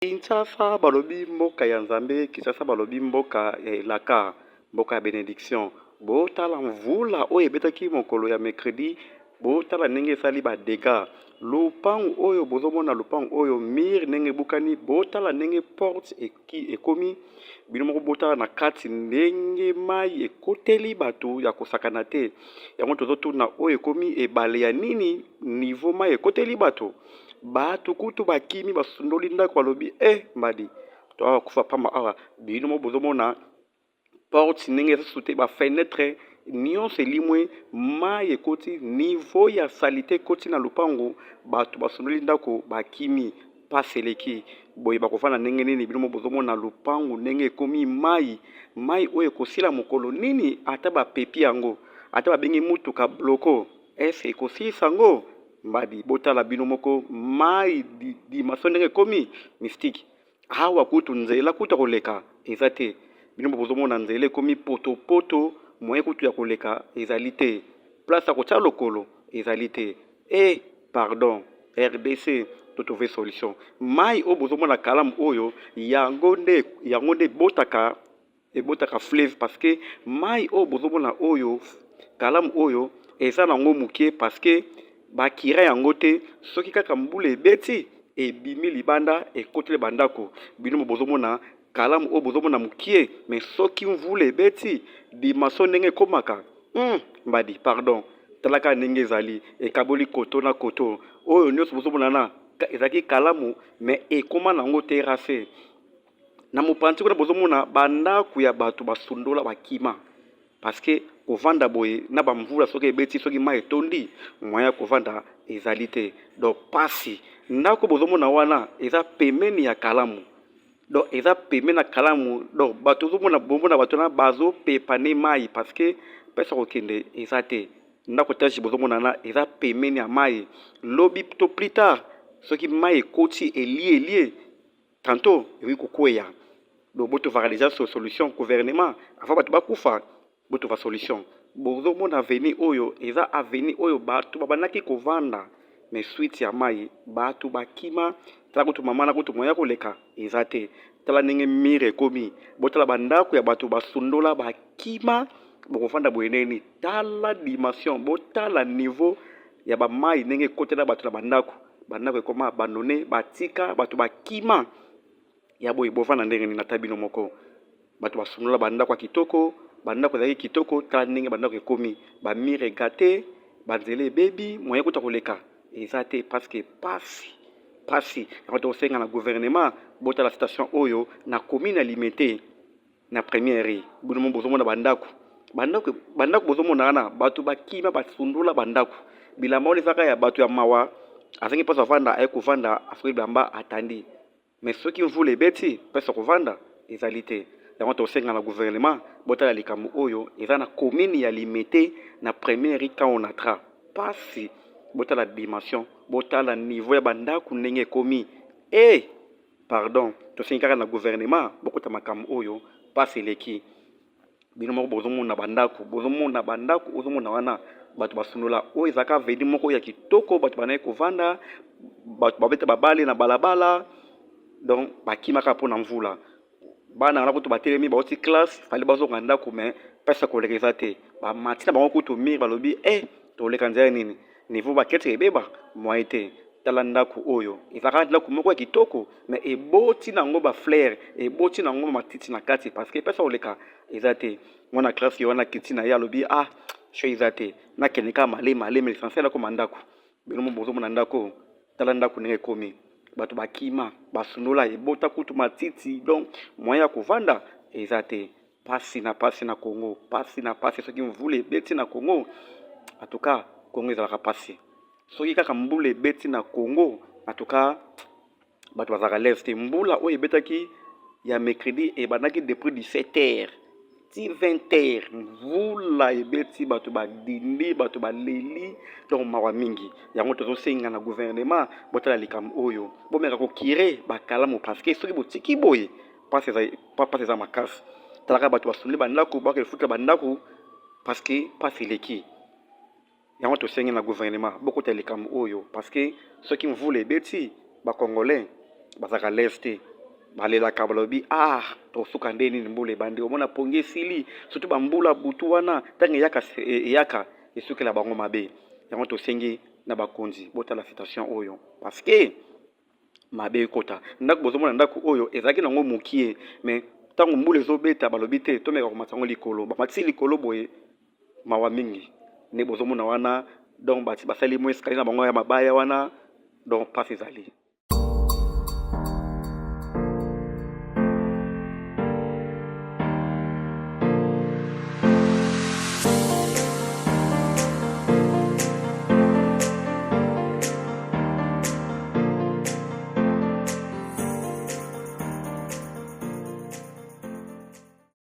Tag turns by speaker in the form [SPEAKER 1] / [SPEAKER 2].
[SPEAKER 1] Kinshasa balobi mboka ya Nzambe, Kinshasa balobi mboka ya elaka, mboka ya benediction. Botala mvula oyo ebetaki mokolo ya mercredi, botala ndenge esali ba degats. Lopango oyo bozomona, lopango oyo mur ndenge ebukani, botala ndenge porte ekomi. Bino moko botala na kati ndenge mai ekoteli bato ya kosakana te. Yango tozotuna oyo ekomi ebale ya nini, niveau mai ekoteli bato. Bato kutu bakimi basundoli ndako, balobi e mbadi toawa kufa pamba awa. Bino moko bozomona porte ndenge eza susu te, ba fenetre nyonso elimwe, mai ekoti, niveau ya salite ekoti na lopango, bato basundoli ndako bakimi, pasi eleki boye. Bakofanda ndenge nini? Bino moko bozomona lopango ndenge ekomi mai. Mai oyo ekosila mokolo nini? Ata bapepi yango, ata babengi mutuka bloko, ese ekosilisa yango? Mbadi botala bino moko mai dimension ndenge ekomi mystique. Awa kutu nzela kutu ya koleka eza te. Bino bozomona nzela ekomi potopoto, moyen kutu ya koleka ezali te, place ya kotia lokolo ezali te. E pardon, RDC, totrouve solution. Mai oyo bozomona kalamu oyo, yango nde ebotaka fleuve, parce que mai oyo bozomona oyo, kalamu oyo eza nango moke parce que bakira yango te. Soki kaka mbula ebeti, ebimi libanda, ekoteli bandako. Bino bozomona kalamu oyo bozomona mokie, mais soki mvula ebeti, dimension ndenge ekomaka, mbadi pardon. Talaka ndenge ezali ekaboli koto na koto. Oyo nyonso bozomona na ezalaki kalamu, mais ekóma nango terrasse. Na mopanzi kuna bozomona bandako ya bato basundola, bakima, parce que kovanda boye na bamvula soki ebeti, soki mai etondi, moyen ya kovanda ezali te. Donc pasi. Ndako bozomona wana eza pembeni ya kalamu, donc eza pembeni na kalamu. Donc bato ozomona, bomona bato wana bazopepa ne mai parce que mpesa kokende eza te. Ndako étage bozomona na eza pembeni ya mai. Lobi to plus tard, soki mai ekoti, elie elie, tantôt ekoki kokweya. Donc botrovaka déjà solution, gouvernement, avant bato bakufa. Botrova solution. Bozomona avenue oyo eza avenue oyo bato babandaki kovanda, mais suite ya mai bato bakima. Tala kutu mama na kutu moya koleka eza te. Tala ndenge mur ekomi. Botala bandako ya bato basundola, bakima. Bokovanda boye ndenge? Tala dimension, botala niveau ya bamai ndenge ekotela bato na bandako. Bandako ekoma abandonné, batika bato bakima. Ya boye bovanda ndenge nini? Ata bino moko, bato basundola bandako ya kitoko, bandako ezalaki kitoko. Tala ndenge bandako ekomi, bamurs egâté, banzela ebebi, moyen kuta koleka eza te, parce que pasi pasi. Yango tokosenga na gouvernement, botala situation oyo na commune ya Limete, na première rue. Bino mo bozomona bandako, bandako, bandako bozomona wana, bato bakima, basundola bandako. Bilamba wana ezaka ya bato ya mawa, azangi mpasi avanda, aye kovanda, asoki bilamba atandi, mais soki mvula ebeti, mpasi kovanda ezali te. Yango tosenga na gouvernement, botala likambo oyo eza na commune ya Limete, na première rue camp Onatra. Pasi, botala dimension, botala niveau ya bandako ndenge ekomi. E pardon, tosengi kaka na gouvernement, bokota makambo oyo, pasi eleki. Bino moko bozomona bandako, bozomona bandako, ozomona wana bato basundola. Oyo ezalaka avenue moko ya kitoko, bato bandaki kovanda, bato babeta babale na balabala. Donc bakimaka mpona mvula. Bana wana kutu batelemi, bauti classe, fallait bazonga ndako, mais mpasi ya koleka eza te. Bamati na bango kutu mur, balobi e toleka nzela nini? Niveau bakete ebeba, moyen te. Tala ndako oyo, ezalaka ndako moko ya kitoko, mais eboti nango bafleurs, eboti nango matiti na kati, parce que epesa koleka eza te. Mwana classe wana kiti na ye, alobi: "Ah, sho eza te, nakende kaka malemi malemi, l'essentiel akoma ndako." Bino mo bozomona ndako, tala ndako ndenge ekomi, bato bakima, basundola, ebota kutu matiti. Donc moyen ya kovanda eza te. Pasi na pasi na Congo, pasi na pasi. Soki mvula ebeti na Congo, en tout cas Congo ezalaka pasi. Soki kaka mbula ebeti na Congo, en tout cas bato bazalaka lese te. Mbula oyo ebetaki ya mercredi ebandaki depuis 17 heures ti 20 heures. Mvula ebeti, bato badindi, bato baleli, donc mawa mingi. Yango tozosenga na gouvernement, botala likambo oyo, bomeka kocurer bakalamu, parce que soki botiki boye, pasi eza makasi. Talaka bato basundoli bandako, bakende futela bandako parce que pasi eleki. Yango tosengi na gouvernement, bokota likambo oyo, parce que soki mvula ebeti, bacongolais bazalaka lese te. Balelaka, balobi: "Ah, tosuka nde nini? Mbula ebandi, omona pongi esili." Surtout bambula butu wana, ntango eyaka, eyaka esukela bango mabe. Yango tosengi na bakonzi botala situation oyo, parce que mabe ekota ndako. Bozomona ndako oyo ezalaki nango mokie, mais ntango mbula ezobeta, balobi te, tomeka komata yango likolo. Bamatisi likolo boye, mawa mingi nde bozomona wana. Donc basali mo escalier na bango ya mabaya wana. Donc mpasi ezali.